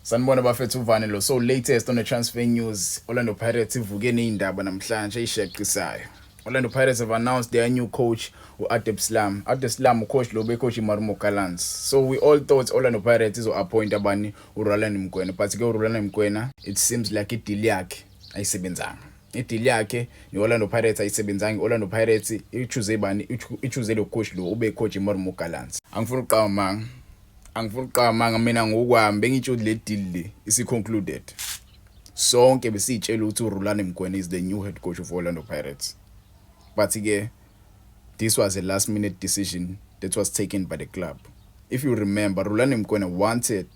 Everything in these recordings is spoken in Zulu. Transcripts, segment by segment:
Sanibona bafethu, uvane lo. So latest on the transfer news, Orlando Pirates ivuke nezindaba namhlanje eyishaqisayo. Orlando Pirates have announced their new coach, u-Abdeslam. Abdeslam ucoach lo becoach iMarumo Gallants. So we all thought Orlando Pirates izo-appoint abani, uRulani Mokwena, but ke uRulani Mokwena, it seems like ideal yakhe ayisebenzanga. Ideal yakhe ne-Orlando Pirates ayisebenzanga. I-Orlando Pirates ichoose bani? Ichoose lo coach lo ube coach iMarumo Gallants. Angifuni ukuqamba manga. Angifuni ukuqamba manga, mina ngokwami bengitsho ukuthi le deal le isi-concluded. Sonke besiyitshela ukuthi uRulani Mokwena is the new head coach of Orlando Pirates. But ke this was a last minute decision that was taken by the club. If you remember, Rulani Mokwena wanted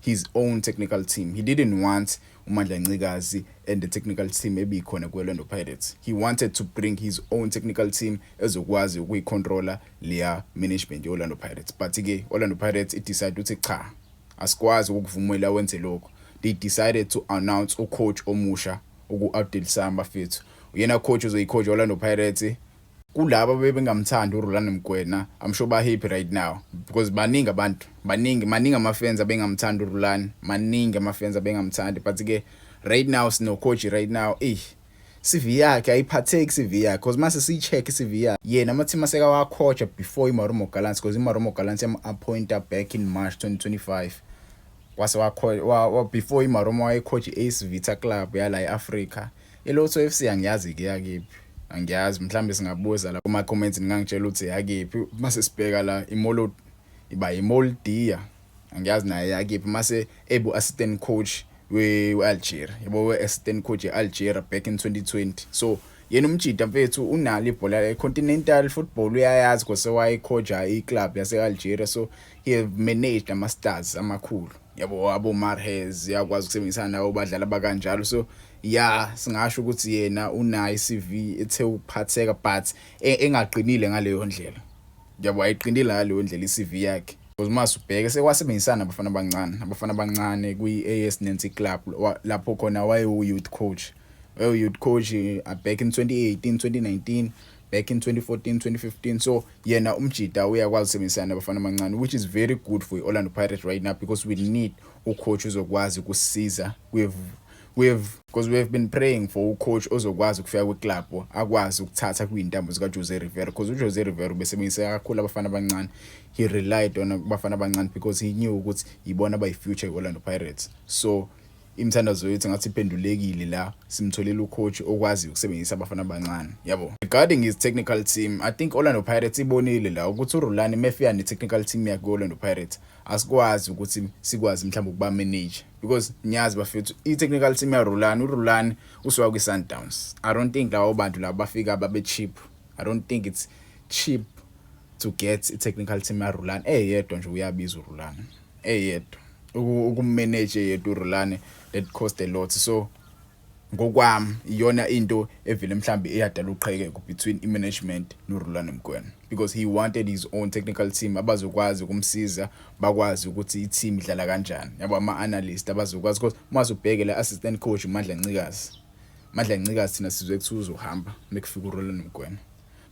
his own technical team. He didn't want uMandla Ncikazi and the technical team ebikhona ku-Orlando Pirates. He wanted to bring his own technical team ezokwazi ukuyicontrola leya management ye-Orlando Pirates. But ke Orlando Pirates i-decide ukuthi cha, asikwazi ukukuvumela wenze lokho. They decided to announce ucoach omusha, uku-Abdeslam bafethu. Uyena coach ozoyicoach Orlando Pirates. Kulabo bebengamthandi uRulani Mokwena, I'm sure ba happy right now because baningi abantu, baningi, maningi ama-fans abengamthandi uRulani, maningi ama-fans abengamthandi, but ke right now sino coach right now, eh CV yakhe ayiphatheki CV yakhe, because mase siyi-check CV yakhe yena, ama-team asekawacoacha before iMarumo Gallants, because iMarumo Gallants yam-appointa back in March 2025. Wase wa before iMarumo wayecoach i-AS Vita Club yala e-Africa. ILotto FC angiyazi ke yakephi, angiyazi, mhlambe singabuza la kuma comments, ningangitshela ukuthi yakephi. Mase sibheka la iMolo, iba iMoldia, angiyazi naye yakephi. Mase ebu assistant coach we-Algeria, yabo, we-assistant coach e-Algeria back in 2020. So yena umjida mfethu unalo ibhola le-continental football, uyayazi because wayecoacha i-club yase-Algeria, so he have managed ama-stars amakhulu, yabo, abo Mahrez, uyakwazi ukusebenzisana nabo badlali abakanjalo. So ya, singasho ukuthi yena unayo i-CV ethe ukuphatheka but engaqinile ngaleyo ndlela, yabo, ayiqinile ngaleyo ndlela i-CV yakhe, because mase ubheke sekwasebenzisana nabafana abancane, abafana abancane kwi-AS Nancy Club, lapho khona wayewu-youth coach, wayewu-youth coach back in 2018, 2019, back in 2014, 2015. So yena umjida uyakwazi ukusebenzisana nabafana abancane, which is very good for i-Orlando Pirates right now because we need ucoach ozokwazi ukusiza. We've because we have been praying for ucoach ozokwazi ukufika kwiclub akwazi ukuthatha kuyintambo zika Jose Rivero, because uJose Rivero besebenzisa kakhulu abafana abancane. He relied on abafana abancane because he knew ukuthi yibona abayi-future ye-Orlando Pirates. So imithandazo yethu ngathi iphendulekile la, simtholile ucoach okwazi ukusebenzisa abafana abancane, yabo. Regarding his technical team, I think Orlando Pirates ibonile la ukuthi uRulani mefika ne-technical team yakhe ku-Orlando Pirates, asikwazi ukuthi sikwazi mhlawumbe ukuba manage, because ngiyazi bafethu i-technical team yaRulani, uRulani usuka kwi-Sundowns. I don't think labo bantu labo bafika babe cheap. I don't think it's cheap to get i-technical team yaRulani eyedwa nje. Uyabiza uRulani eyedwa, ukummanage eyedwa uRulani, that cost a lot. So ngokwami iyona into evele mhlambe eyadala uqhekeko between i-management noRulani Mokwena, because he wanted his own technical team abazokwazi ukumsiza, bakwazi ukuthi i-team idlala kanjani, yabo, ama-analyst abazokwazi, because uma ubheke la assistant coach uMandla Ncikazi, Mandla Ncikazi thina sizwe kuthiwa uzohamba mekufika uRulani Mokwena,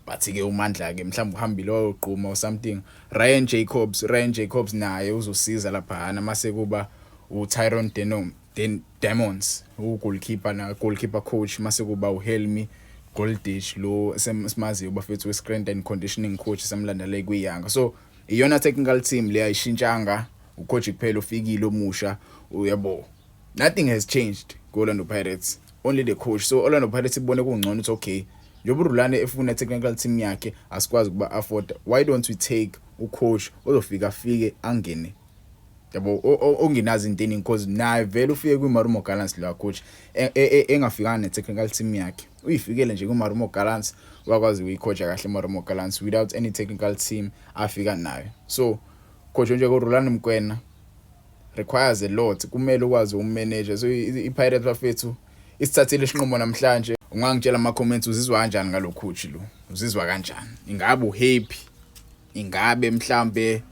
but ke uMandla ke mhlawumbe uhambile wayogquma or something. Ryan Jacobs, Ryan Jacobs naye uzosiza laphana. Mase kuba uTyron Denom Den Diamonds, ugoalkeeper na goalkeeper coach. Mase kuba uHelmi Golditch lo esimaziyo bafethu, we-strength and conditioning coach samlandela kwiYanga. So iyona technical team le, ayishintshanga, ucoach kuphela ofikile omusha, uyabo. Nothing has changed ku-Orlando Pirates, only the coach. So Orlando Pirates ibone kungcono ukuthi okay, njengoba uRulani efuna technical team yakhe, asikwazi ukuba afford, why don't we take ucoach ozofika afike angene, yabo, ongenazo into eningi, because naye vele ufike kwiMarumo Gallants la coach engafikanga ne-technical team yakhe, uyifikele nje kwiMarumo Gallants, wakwazi ukuyicoacha kahle iMarumo Gallants without any technical team afika nayo. So coach nje koRulani Mokwena requires a lot, kumele ukwazi ukumanager. So i-Pirates bafethu isithathile isinqumo namhlanje. Ungangitshela ama comments, uzizwa kanjani ngalo coach lo? Uzizwa kanjani? Ingabe uhappy? Ingabe mhlambe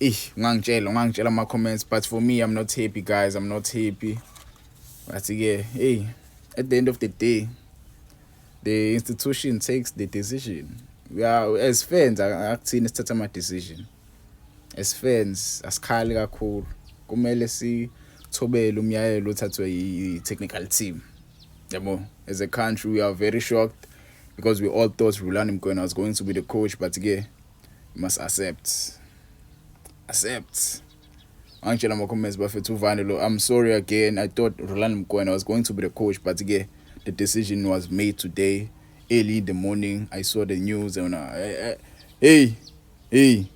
ih ungangitshela ama comments, but for me, I'm not happy, guys, I'm not happy. But ke hey, at the end of the day, the institution takes the decision. We are, as fans, akuthini sithatha ama decision. As fans asikhali kakhulu, kumele si ukuthobela umyalelo othathwe i-technical team, yabo. As a country, we are very shocked because we all thought Rulani Mokwena was going to be the coach, but ke we must accept. Angitshela ama-comments, bafethu. Uvane lo, "I'm sorry again. I thought Rulani Mokwena was going to be the coach, but ke the decision was made today early in the morning. I saw the news and hey, hey."